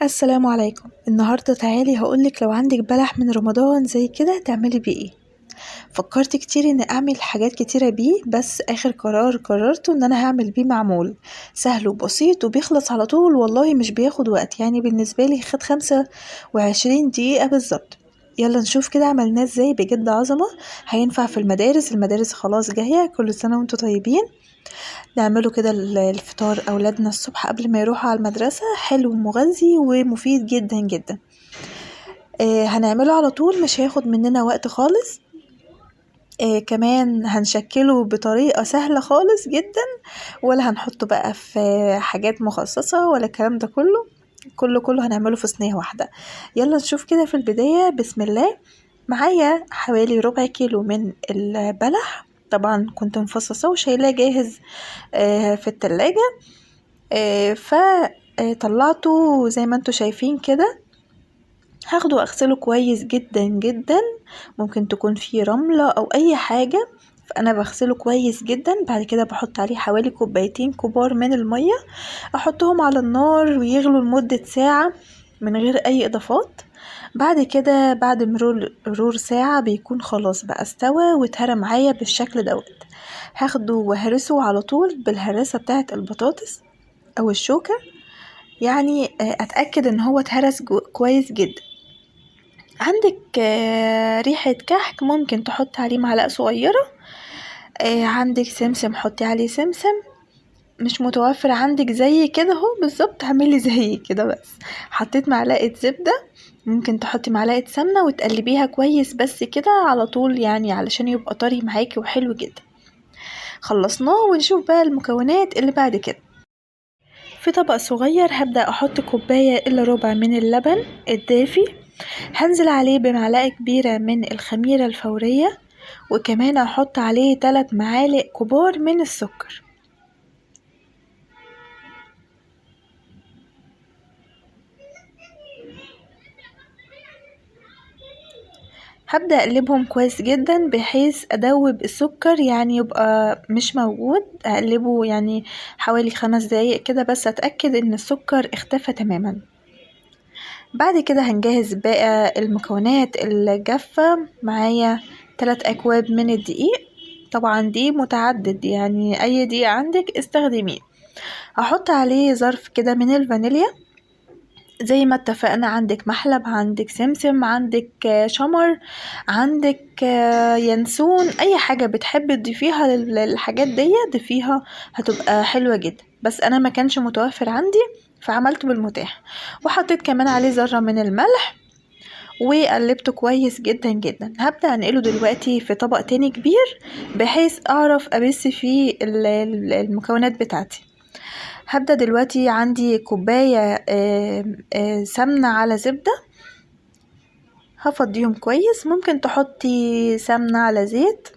السلام عليكم. النهاردة تعالي هقولك لو عندك بلح من رمضان زي كده تعملي بيه ايه. فكرت كتير ان اعمل حاجات كتيرة بيه، بس اخر قرار قررته ان انا هعمل بيه معمول سهل وبسيط وبيخلص على طول، والله مش بياخد وقت، يعني بالنسبة لي خد 25 دقيقة بالظبط. يلا نشوف كده عملناه ازاي، بجد عظمة. هينفع في المدارس، المدارس خلاص جاية، كل سنة وانتوا طيبين. نعمله كده الفطار اولادنا الصبح قبل ما يروحوا على المدرسة، حلو ومغذي ومفيد جدا جدا. هنعمله على طول، مش هياخد مننا وقت خالص. كمان هنشكله بطريقة سهلة خالص جدا، ولا هنحطه بقى في حاجات مخصصة ولا الكلام ده كله، كله هنعمله في صينية واحدة. يلا نشوف كده في البداية. بسم الله. معايا حوالي ربع كيلو من البلح، طبعا كنت مفصصاه وشايلاه جاهز في التلاجة، فطلعته زي ما انتوا شايفين كده. هاخده واغسله كويس جدا جدا، ممكن تكون فيه رملة او اي حاجة، فانا بغسله كويس جدا. بعد كده بحط عليه حوالي كوبايتين كبار من المية، احطهم على النار ويغلوا لمدة ساعة من غير اي اضافات. بعد كده بعد مرور ساعة بيكون خلاص بقى استوى واتهرى معايا بالشكل دوت. هاخده وهرسه على طول بالهراسة بتاعة البطاطس او الشوكة، يعني اتأكد ان هو اتهرس كويس جدا. عندك ريحة كحك ممكن تحط عليه معلقة صغيرة، عندك سمسم حطي عليه سمسم، مش متوفر عندك زي كده اهو بالظبط اعملي زي كده، بس حطيت معلقة زبدة، ممكن تحطي معلقة سمنة وتقلبيها كويس بس كده على طول، يعني علشان يبقى طري معاكي وحلو جدا. خلصناه ونشوف بقى المكونات اللي بعد كده. في طبق صغير هبدأ احط كوباية الا ربع من اللبن الدافي، هنزل عليه بمعلقة كبيرة من الخميرة الفورية، وكمان هحط عليه 3 معالق كبار من السكر. هبدأ اقلبهم كويس جدا بحيث ادوب السكر، يعني يبقى مش موجود، اقلبه يعني حوالي 5 دقايق كده بس اتأكد ان السكر اختفى تماما. بعد كده هنجهز باقي المكونات الجافة. معايا 3 اكواب من الدقيق، طبعا دي متعدد يعني اي دقيق عندك استخدميه. هحط عليه ظرف كده من الفانيليا زي ما اتفقنا، عندك محلب، عندك سمسم، عندك شمر، عندك ينسون، اي حاجة بتحبي تضيفيها للحاجات دي ضيفيها، هتبقى حلوة جدا. بس انا ما كانش متوفر عندي فعملته بالمتاح. وحطيت كمان عليه ذرة من الملح وقلبته كويس جدا جدا. هبدأ انقله دلوقتي في طبق تاني كبير بحيث اعرف ابس فيه المكونات بتاعتي. هبدأ دلوقتي عندي كوباية سمنة على زبدة، هفضيهم كويس. ممكن تحطي سمنة على زيت،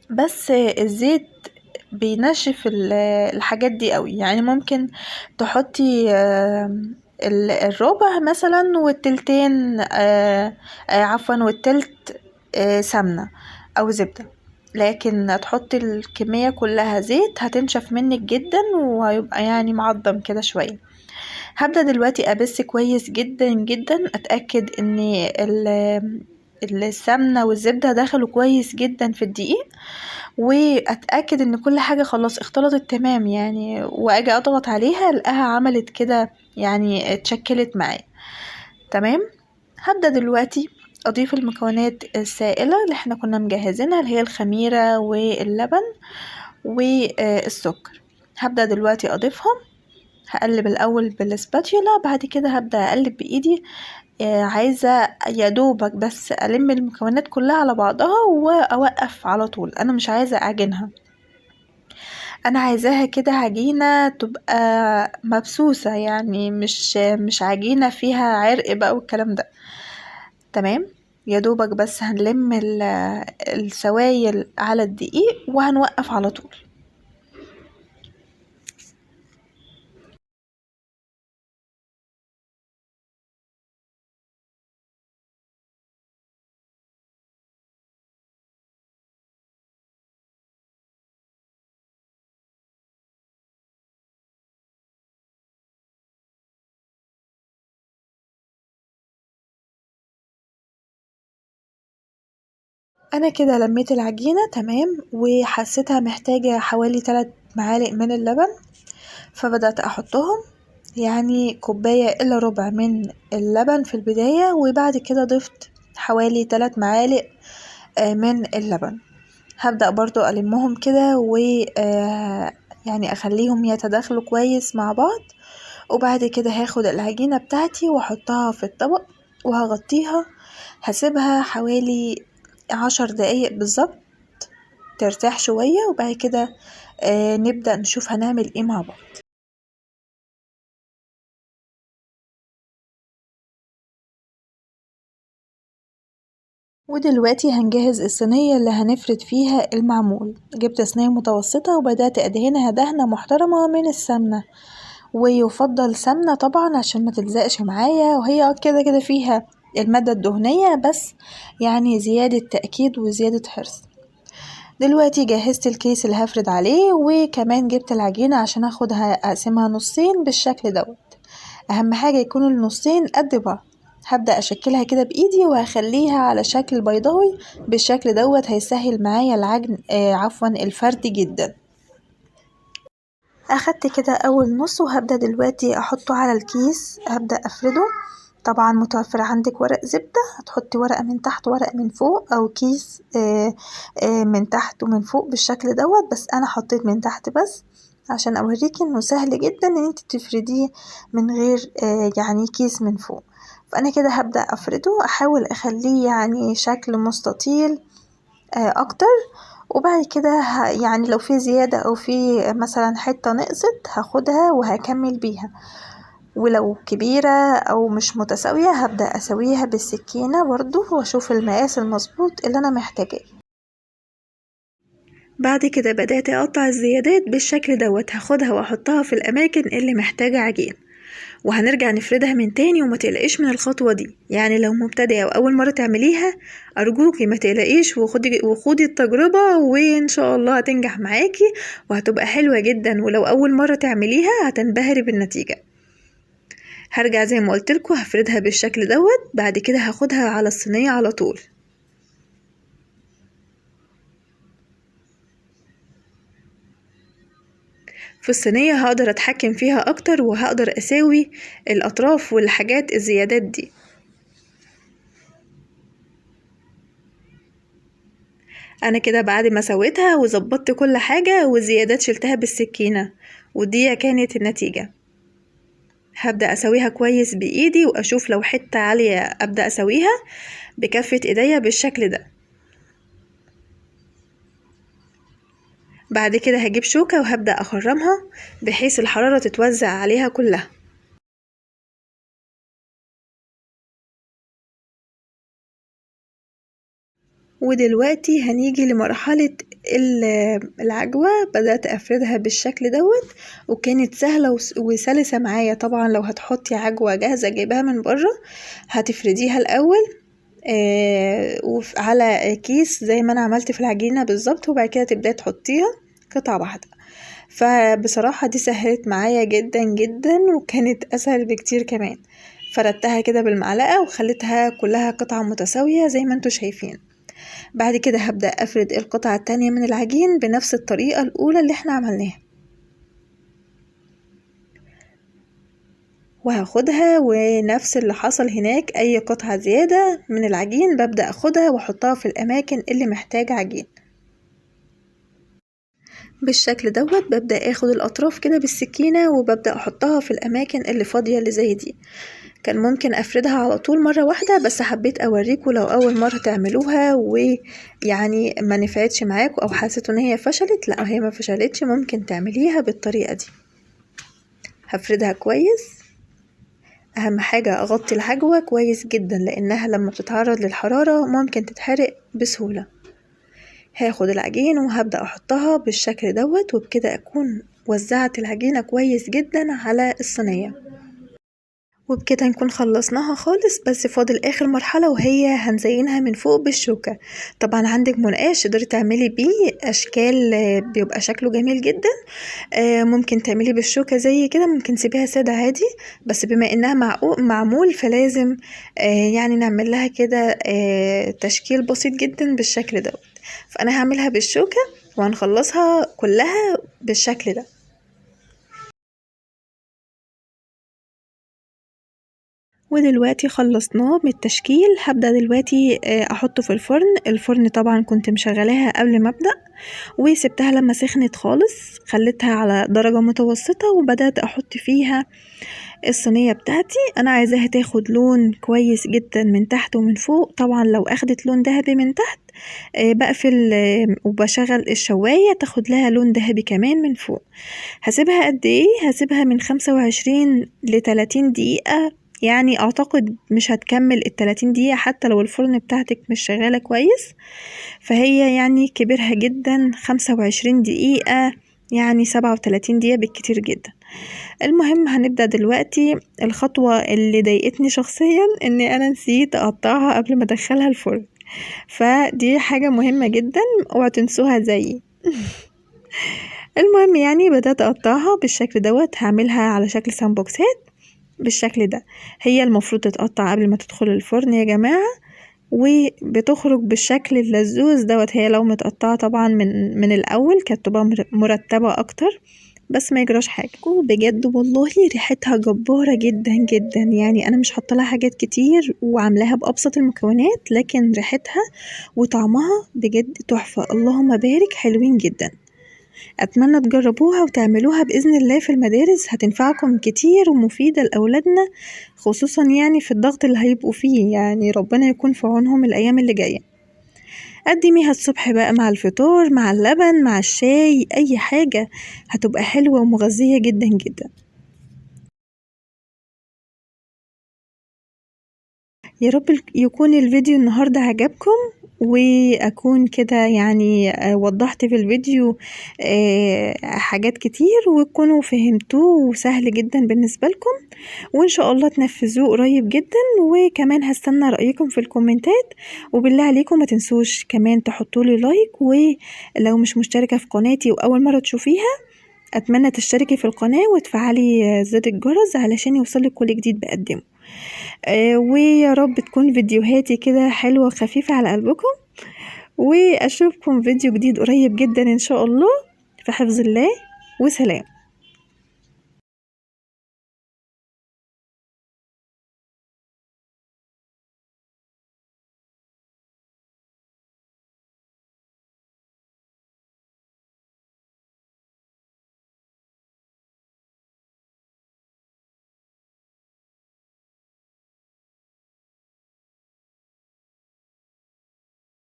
بس الزيت بينشف الحاجات دي قوي، يعني ممكن تحطي الربع مثلا والتلتين، عفوا والتلت سمنة او زبدة، لكن تحطي الكمية كلها زيت هتنشف منك جدا وهيبقى يعني معضم كده شوية. هبدأ دلوقتي ابس كويس جدا جدا، اتأكد ان السمنة والزبدة دخلوا كويس جدا في الدقيق، واتأكد ان كل حاجة خلاص اختلطت تمام يعني، واجي اضغط عليها الاقيها عملت كده يعني اتشكلت معايا تمام. هبدأ دلوقتي اضيف المكونات السائلة اللي احنا كنا مجهزينها، اللي هي الخميرة واللبن والسكر. هبدأ دلوقتي اضيفهم. هقلب الاول بالسباتيولا، بعد كده هبدأ اقلب بايدي. عايزة يا دوبك بس الم المكونات كلها على بعضها واوقف على طول، انا مش عايزة اعجنها، انا عايزاها كده عجينة تبقى مبسوسة، يعني مش عجينة فيها عرق بقى والكلام ده. تمام، يا دوبك بس هنلم السوائل على الدقيق وهنوقف على طول. انا كده لميت العجينة تمام، وحسيتها محتاجة حوالي 3 معالق من اللبن، فبدأت احطهم، يعني كوباية الا ربع من اللبن في البداية، وبعد كده ضفت حوالي 3 معالق من اللبن. هبدأ برضو ألمهم كده و يعني أخليهم يتداخلوا كويس مع بعض. وبعد كده هاخد العجينة بتاعتي واحطها في الطبق وهغطيها، هسيبها حوالي 10 دقايق بالظبط ترتاح شوية، وبعد كده نبدأ نشوف هنعمل ايه مع بعض. ودلوقتي هنجهز الصينية اللي هنفرد فيها المعمول. جبت صينية متوسطة وبدأت أدهنها دهنة محترمة من السمنة، ويفضل سمنة طبعا عشان ما تلزقش معايا، وهي كده كده فيها المادة الدهنية، بس يعني زيادة تأكيد وزيادة حرص. دلوقتي جهزت الكيس اللي هفرد عليه، وكمان جبت العجينة عشان اخدها اقسمها نصين بالشكل دوت. اهم حاجة يكونوا النصين قد بعض. هبدأ اشكلها كده بايدي وهخليها على شكل بيضاوي بالشكل دوت، هيسهل معايا العجن، عفوا الفرد جدا. اخدت كده اول نص وهبدأ دلوقتي احطه على الكيس، هبدأ افرده. طبعا متوفر عندك ورق زبدة، هتحطي ورقة من تحت ورق من فوق، او كيس من تحت ومن فوق بالشكل دوت، بس انا حطيت من تحت بس عشان اوريكي انه سهل جدا ان انت تفرديه من غير يعني كيس من فوق. فانا كده هبدأ افرده، احاول اخليه يعني شكل مستطيل اكتر، وبعد كده يعني لو في زيادة او في مثلا حتة نقصت هاخدها وهكمل بيها، ولو كبيرة او مش متساوية هبدأ اسويها بالسكينة برضو واشوف المقاس المظبوط اللي انا محتاجاه. بعد كده بدأت اقطع الزيادات بالشكل دوت، هاخدها واحطها في الاماكن اللي محتاجة عجين، وهنرجع نفردها من تاني. وما تقلقيش من الخطوة دي، يعني لو مبتدئة او اول مرة تعمليها ارجوكي ما تقلقيش، وخدي التجربة وان شاء الله هتنجح معاكي وهتبقى حلوة جدا، ولو اول مرة تعمليها هتنبهري بالنتيجة. هرجع زي ما قلت لكم هفردها بالشكل دوت، بعد كده هاخدها على الصينية على طول. في الصينية هقدر اتحكم فيها اكتر، وهقدر اساوي الاطراف والحاجات الزيادات دي. انا كده بعد ما سويتها وظبطت كل حاجة والزيادات شلتها بالسكينة، ودي كانت النتيجة. هبدأ اسويها كويس بايدي واشوف لو حتة عالية ابدأ اسويها بكفة ايديا بالشكل ده. بعد كده هجيب شوكة وهبدأ اخرمها بحيث الحرارة تتوزع عليها كلها. ودلوقتي هنيجي لمرحلة العجوة. بدأت أفردها بالشكل دوت، وكانت سهلة وسلسة معايا. طبعا لو هتحطي عجوة جاهزة جايباها من بره هتفرديها الأول، على كيس زي ما أنا عملت في العجينة بالظبط، وبعد كده تبدأي تحطيها قطعة واحدة. فبصراحة دي سهلت معايا جدا جدا، وكانت أسهل بكتير كمان. فردتها كده بالمعلقة وخليتها كلها قطعة متساوية زي ما انتوا شايفين. بعد كده هبدأ أفرد القطعة التانية من العجين بنفس الطريقة الأولى اللي احنا عملناها، وهاخدها ونفس اللي حصل هناك، أي قطعة زيادة من العجين ببدأ أخدها وأحطها في الأماكن اللي محتاجة عجين بالشكل دوت. ببدأ أخد الأطراف كده بالسكينة وببدأ أحطها في الأماكن اللي فاضية اللي زي دي. كان ممكن أفردها على طول مرة واحدة، بس حبيت أوريكم لو أول مرة تعملوها ويعني ما نفعتش معاكم أو حسيتوا إن هي فشلت، لا هي ما فشلتش، ممكن تعمليها بالطريقة دي. هفردها كويس، أهم حاجة أغطي العجوة كويس جدا لأنها لما بتتعرض للحرارة ممكن تتحرق بسهولة. هاخد العجين وهبدأ أحطها بالشكل دوت، وبكده أكون وزعت العجينة كويس جدا على الصينية. وبكده نكون خلصناها خالص، بس فاضل اخر مرحلة وهي هنزينها من فوق بالشوكة. طبعا عندك منقاش تقدري تعملي بيه اشكال بيبقى شكله جميل جدا، ممكن تعملي بالشوكة زي كده، ممكن تسيبيها سادة عادي، بس بما انها معمول فلازم يعني نعمل لها كده تشكيل بسيط جدا بالشكل دوت. فانا هعملها بالشوكة وهنخلصها كلها بالشكل ده. ودلوقتي خلصناه من التشكيل. هبدأ دلوقتي احطه في الفرن. الفرن طبعا كنت مشغلاها قبل ما ابدأ، وسبتها لما سخنت خالص، خليتها على درجة متوسطة، وبدأت احط فيها الصينية بتاعتي. انا عايزاها تاخد لون كويس جدا من تحت ومن فوق. طبعا لو اخدت لون ذهبي من تحت بقفل وبشغل الشواية تاخد لها لون ذهبي كمان من فوق. هسيبها قد ايه؟ هسيبها من 25 لتلاتين دقيقة، يعني اعتقد مش هتكمل التلاتين دقيقة حتى لو الفرن بتاعتك مش شغالة كويس، فهي كبرها جدا 25 دقيقة، يعني 37 دقيقة بالكتير جدا. المهم هنبدأ دلوقتي. الخطوة اللي ضايقتني شخصيا ان انا نسيت اقطعها قبل ما ادخلها الفرن، فدي حاجة مهمة جدا اوعوا تنسوها زيي. المهم بدأت اقطعها بالشكل دوت، هعملها على شكل سامبوكسات بالشكل ده. هي المفروض تتقطع قبل ما تدخل الفرن يا جماعة، وبتخرج بالشكل اللذوذ دوت. هي لو متقطعة طبعا من الأول كانت تبقى مرتبة أكتر، بس ما يجراش حاجة. بجد والله ريحتها جبارة جدا جدا، أنا مش حاطة لها حاجات كتير وعاملاها بأبسط المكونات، لكن ريحتها وطعمها بجد تحفة، اللهم بارك، حلوين جدا. أتمنى تجربوها وتعملوها بإذن الله في المدارس، هتنفعكم كتير ومفيدة لأولادنا، خصوصا في الضغط اللي هيبقوا فيه، ربنا يكون في عونهم الأيام اللي جاية. قدميها الصبح بقى مع الفطار، مع اللبن، مع الشاي، أي حاجة، هتبقى حلوة ومغذية جدا جدا. يا رب يكون الفيديو النهاردة عجبكم، وأكون كده وضحت في الفيديو حاجات كتير وتكونوا فهمتوه وسهل جدا بالنسبة لكم، وإن شاء الله تنفذوه قريب جدا. وكمان هستنى رأيكم في الكومنتات، وبالله عليكم ما تنسوش كمان تحطولي لايك، ولو مش مشتركة في قناتي وأول مرة تشوفيها أتمنى تشتركي في القناة وتفعلي زر الجرس علشان يوصلك كل جديد بقدمه. ويا رب تكون فيديوهاتي كده حلوة وخفيفة على قلبكم، وأشوفكم فيديو جديد قريب جدا إن شاء الله. في حفظ الله وسلام.